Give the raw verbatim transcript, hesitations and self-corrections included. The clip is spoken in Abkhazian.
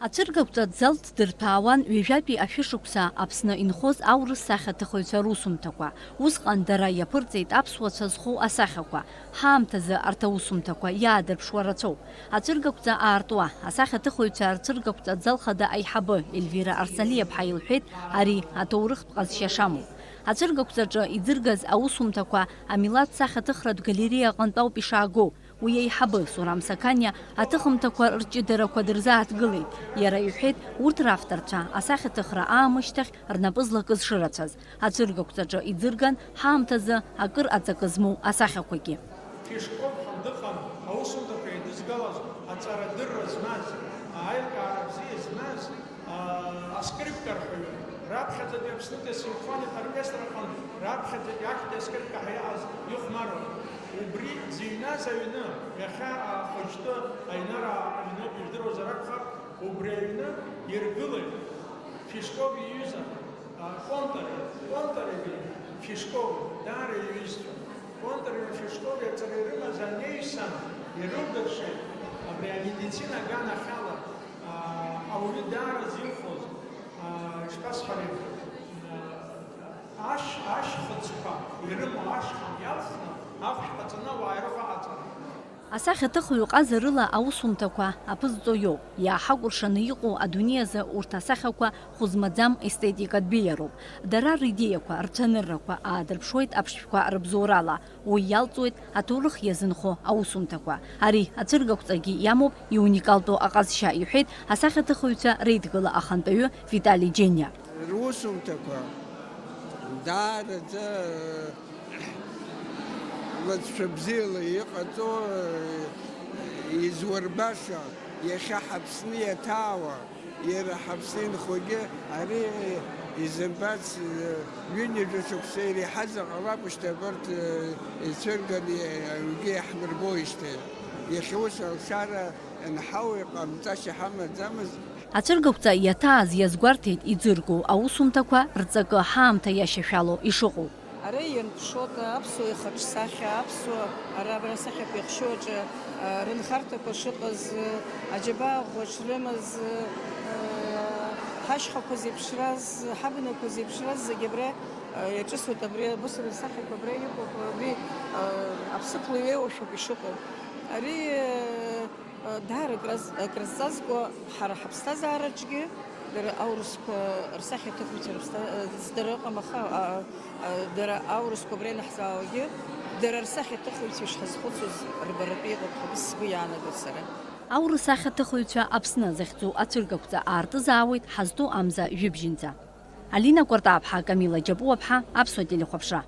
Ацәыргақәҵатә зал ддырҭәаауан ҩажәатәи ашәышықәса Аԥсны инхоз аурыс сахьаҭыхыҩцәа русумҭақәа. Усҟан дара иаԥырҵеит аԥсуацәа зху асахьақәа, ҳаамҭазы арҭ аусумҭақәа иаадырԥшуа рацәоуп. Ацәыргақәҵа аартуа, асахьаҭыхыҩцәа рцәыргақәҵатә зал хада аиҳабы Ельвира Арсалиаԥҳа илҳәеит ари аҭоурыхтә ҟазшьа шамоу. Ацәыргақәҵаҿы иӡыргаз аусумҭақәа амилаҭ сахьаҭыхратә галереиа аҟынтә ауп ишаагоу. Уи аиҳабы Сурам Сақаниа аҭыхымҭақәа рҷыдарақәа дырзааҭгылеит. Иара иҳәеит, урҭ равторцәа асахьаҭыхра аамышьҭахь рнапы злакыз шырацәаз. Ацәыргақәҵаҿы иӡырган ҳаамҭазы акыр аҵакы змоу асахьақәагьы. Фишков ҳәа дыҟан, аусумҭақәа еидызгалаз, аҵарадырра змаз, аилкаара бзиа змаз, аа, аскрипка арҳәаҩы, раԥхьаӡатәи Аԥснытәи асимфониатә оркестр аҟны раԥхьаӡатәи ахьтәи аскрипка ҳәа иҟаз ихәмаруан. Убри зыҩназ аҩны, иахьа ахәыҷтәы аинара аҩноуп, ижәдыруазар акәхап, убри аҩны иргылеит Фишков иҩыза, а, Контори, Контори Фишков, даара иҩызцәа. Контори Фишков аҵара ирымаз анеҩсан ирылдыршеит, абри амедицина аганахьала, а, ауаҩы даара зилхоз, а, ишԥасҳәари, а, ашь-, ашьхыцқәа ирымоу ашьха иалхны, ахәшә ҟаҵаны ауаа ирыхәаҟаҵара. Асахьаҭыхҩы ҟазарыла аусумҭақәа аԥызҵо иоуп, иааҳакәыршаны иҟоу адунеи азы урҭ асахьақәа хәы змаӡам естетикатә беиароуп. Дара ридеиақәа, рцәаныррақәа аадырԥшуеит аԥшшәқәа рыбзоурала, уи иалҵуеит аҭоурых иазынхо аусумҭақәа. Ари ацәыргақәҵагьы иамоуп иуникалтәу аҟазшьа, иҳәеит асахьаҭыхыҩцәа реидгыла ахантәаҩы Витали Џьениа. Русумҭақәа даараӡа лҵшәа бзиала иҟаҵо, изурбаша, иахьа ҳаԥсны иаҭаауа, иара ҳаԥсны инхогьы ари изымбац, ҩынҩажәа шықәса иреиҳазар ҟалап, шьҭа абарҭ ицәырганы аҩгьы иаҳмырбоижьҭеи. Иахьа ус алшара анҳауа иҟамҵашьа ҳамаӡамызт. Ацәыргақәҵа иаҭааз иазгәарҭеит иӡыргоу аусумҭақәа рҵакы ҳаамҭа иашьашәало ишыҟоу. Ара ианԥшуа аԥсуа ихаҿсахьа, аԥсуа ара абра асахьақәа иахшьу аҿы, а, рынхарҭақәа шыҟаз, а, аџьабаа ӷәӷәа шрымаз, а, ҳашьхақәа зеиԥшраз, ҳабнақәа зеиԥшраз зегьы абра, а, иаҿысуеит, абри абысра рсахьақәа абра иҟоуп, абри, а, аԥсыԥла иеиуашәоуп ишыҟоу. Ари, а, Даара акраз-, акрызҵазкуа ҳара ҳаԥсҭазаараҿгьы дара аурысқәа рсахьаҭыхҩцәа рыԥсҭа-, здара ыҟам, аха, а, а, дара аурысқәа абра ианаҳзаауагьы дара рсахьаҭыхыҩцәа ишҳазхәыцуаз рбаратәы иҟоуп ҳәа сгәы иаанагоит сара. Аурыс сахьаҭыхыҩцәа Аԥсны захьӡу ацәыргақәҵа аартызаауеит ҳазҭоу амза жәыбжьынӡа. Алина Кәартаԥҳа, Камила Џьапуаԥҳа, Аԥсуа телехәаԥшра.